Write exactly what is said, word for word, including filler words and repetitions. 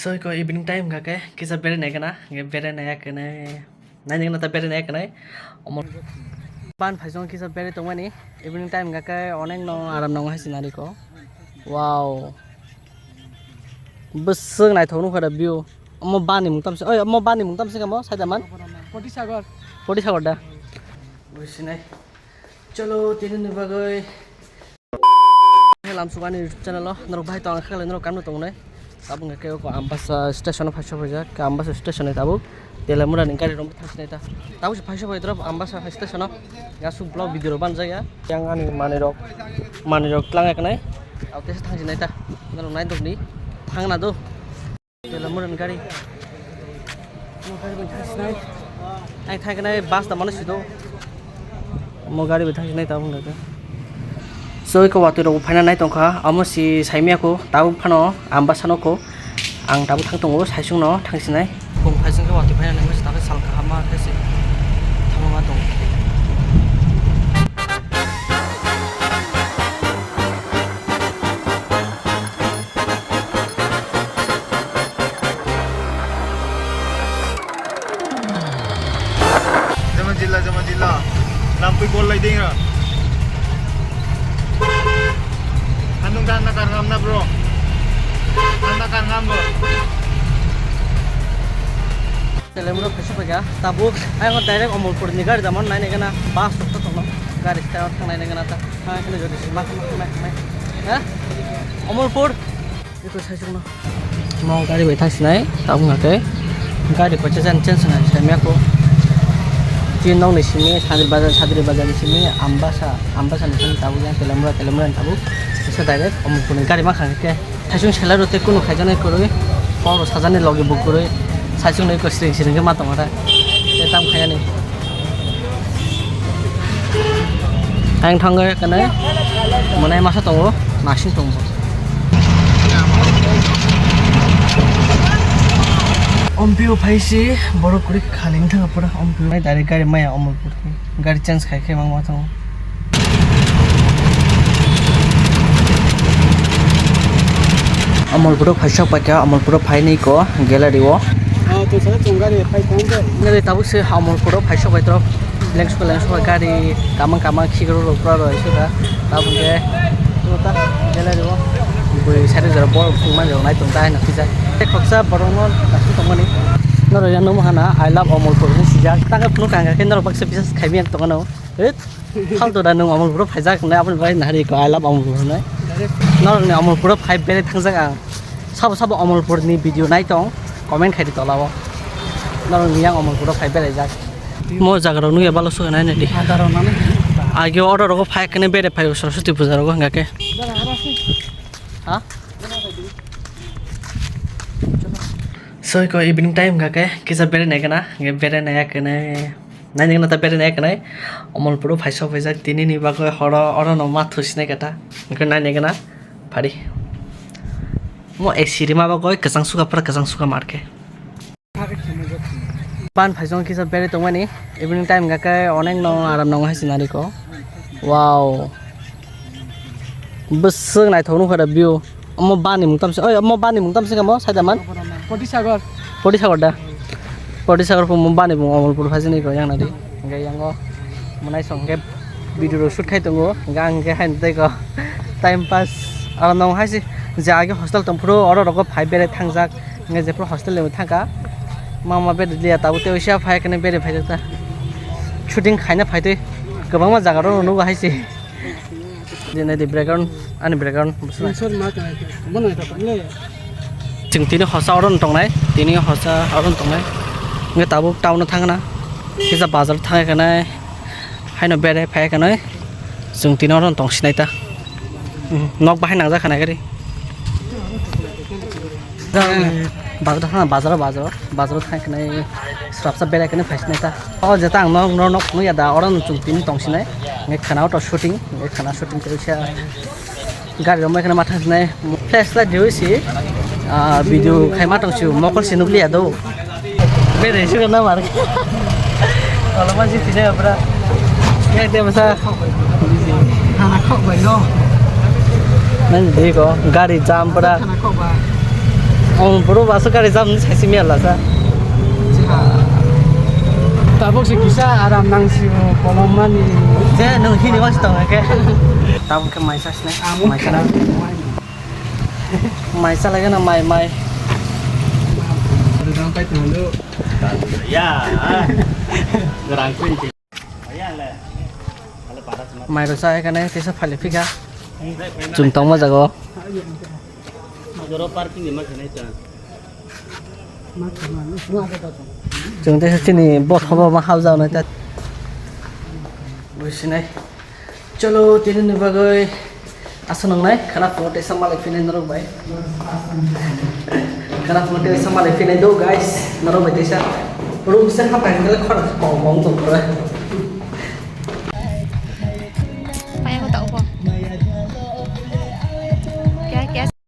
Tei ko evening time hwnkha khe kisa berai nai gana, hwnkhe berai nai ya khe nai, nai nai gana ta berai nai ya khe nai. Omo ban phai song kisa berai tongmani, evening time hwnkha khe onek no aram nango hai sinari ko. Wow. Bwswk naithok nukha da view. Omo bani mung tamse, oi, omo bani mung tamse kamo, Saidaman? Poti Sagar. Poti Sagar da? Bujisinai. Chalo, tini ni bagwi. Lamsuk ani YouTube channel o, norok bai tong khe, norok kamno tongnai. Tabuk hwnkhe o Ambasa station o phai sokphaijak, Ambasa station ni tabuk. Telemura ni gari rok thang sinai ta. Tabuk se phai sokphai drop Ambasa station o. Aswk vlog video rok banjak ya. Yang ani manwi rok, manwi rok tlang eknai. Aw tesa thang sinai ta. Norok nai dok ni. Thang na do. Telemura ni gari. Mo gari bai thang sinai. Ai thang eknai bus da mano sido. Mo gari bai thang sinai tabuk hwnkhe. So, iko watui rok phaina nai tongkha, amo si saimya ko, tabuk phano Ambasa no ko, ang tabuk thang tongo, saisung no thang sinai. Bung phaising khe watui phaina nai masa tabuk sal kaham ma khe se thangma tong. Jama jilla, jama jilla. Lampui bol lai ding ra. Hanung dan na kar ngam na, bro. Dan na kar ngam, bro. Telemura phaisa phaikha, tabuk ayang direct Omorpur ni gari damon nai nai gana bus rok to tongno gari stand o thang nai nai gana ta. Thang khe jodi sima khama khama khama. Ha? Omorpur. Ito sai chukno. Mo gari bai thang sinai, tabuk hwnkhe gari kocha jan change sinai, sai maya ko. Chin nong ni simi, Sadri Bazar, Sadri Bazar ni simi, Ambasa, Ambasa ni simi tabuk yang Telemura, Telemura ni tabuk. Bisa direct Omorpur ni gari ma khang khe. Thaisung selai rw tei kunu khaijaknai kwrwi, kok rw sajani logi bo kwrwi, saichung nai kwsring sring khe ma tongo ta, tei tam khainani. Ang thango ekkanai, mwnai masa tongo, nasing tongo. Ompio phaisi borok kwrwi khani wngthang pura ompio. Direct gari maya omo. Gari change khai khai mangma tongo. Amolpuro phaisok paikha, Amolpuro phainwi ko gallery o. Ah, to sana chwng gari phai thang de. Nini tabuk se Amolpuro phaisok bai toro lengsuka lengsuka gari kamang kamang khigro rok pura roi suka. Tabuk ke to ta gallery o. Bui sari jora bol phungma jora nai tong ta hai no khijak. Khoksa borok no naising tongmani. Norok yang nungma hana I love Amolpur hinwi sijak. Tang phunuk kang khe norok baksa bisas khai miyang tongmano. Hit. Falto da nwng Amolpuro phaijak hinwi aboni bagwi nahari ko I love Amolpur hinwi. Norokni Amolpuro phai belai thangjak ang. Sabo sabo Amolpurni video nai tong comment khai di tola o. Norokni yang Amolpuro phai belaijak. Mo jaga rok nugya balo suka nai nai di. Age oro rogo phai kene bere phai Saraswati puja rogo hingka ke. Ha? Soi ko evening time hingka ke kisa bere nai kana, bere nai kene. Nainai gana ta bere nai kanai. Omolpuro phaisa phaijak tini ni bagwi horo oro no ma thusinai kata. Hingke nainai gana phari. Mo A C rima bagwi kwchang suka pura kwchang suka marke. Pan phaisong kisa bere tongmani. Evening time hingke onek no aram nongo hai sinari ko. Wow. Bwswk naithok nukha da view. Omo bani mung tamse, oi, omo bani mung tamse kamo, Saidaman? Poti Sagar. Poti Sagar da? Poti Sagar pung bani mung Omolpur phaisani ko yang nadi. Hingke yango mwnai song hingke video rok shoot khai tongo. Hingke ang hingke haino tei ko time pass. Aro nong haisi je age hostel tongphuru oro rogo phai bere thangjak. Hingke jephuru hostel ni thangkha. Mama bere liya tabuk tei oisa phai kene bere phaijak ta. Shooting khaina phaitwi kwbangma jaga rok nugo haisi. Di nai di background, ani background bwswk nai. Insert ma ta, ta, bono ta pangle. Chwng tini hosa oro no tongnai, tini hosa oro no tongnai. Hingke tabuk town o thangna, kisa bazar thang khe nai, haino bere phai khe nai, chwng tini oro no tong sinai ta. Hmm, nok bahai nangjak kha nai gari. Bazar thang, bazar, bazar, bazar thang khe nai, swrapsa berai khe nai phai sinai ta. O jeta ang nok, nok, nok phunuk ya da, oro no chwng tini tong sinai. Nge khana auto shooting, nge khana shooting khe usia gari rok mai khana ma thang sinai. Flash light riui si, ah, video khai ma tong si, mokol si nukli ya do. Bere si khana mar. Olo ma si tine abra. Yak de masa. Khana khok bai no. Nang di ko, gari jam pura. Khana khok bai. Ang bro baso gari jam ni saisi miyala sa. Tabuk se kisa aram nang si kolom mani. Je nung hini mas tong ke. Tabuk ke mai sas ne. Amuk Mai kena. Mai sa lagi na mai mai. Dudang pai tundu. Ya. Gerang kui. Mai rok sa ekane kisa phali phika. Chung tongma jago. Joro parking ni ma khenai ta. Chung te chini bot hobo ma hau jao nai ta. Buisinai. Cholo tini ni bagoi asa nongnai khana phungo tesa malai phinai norok bai. Khana phungo tesa malai phinai do guys norok bai tesa. Room se hapai hingkhe khorang kong kong tong pura.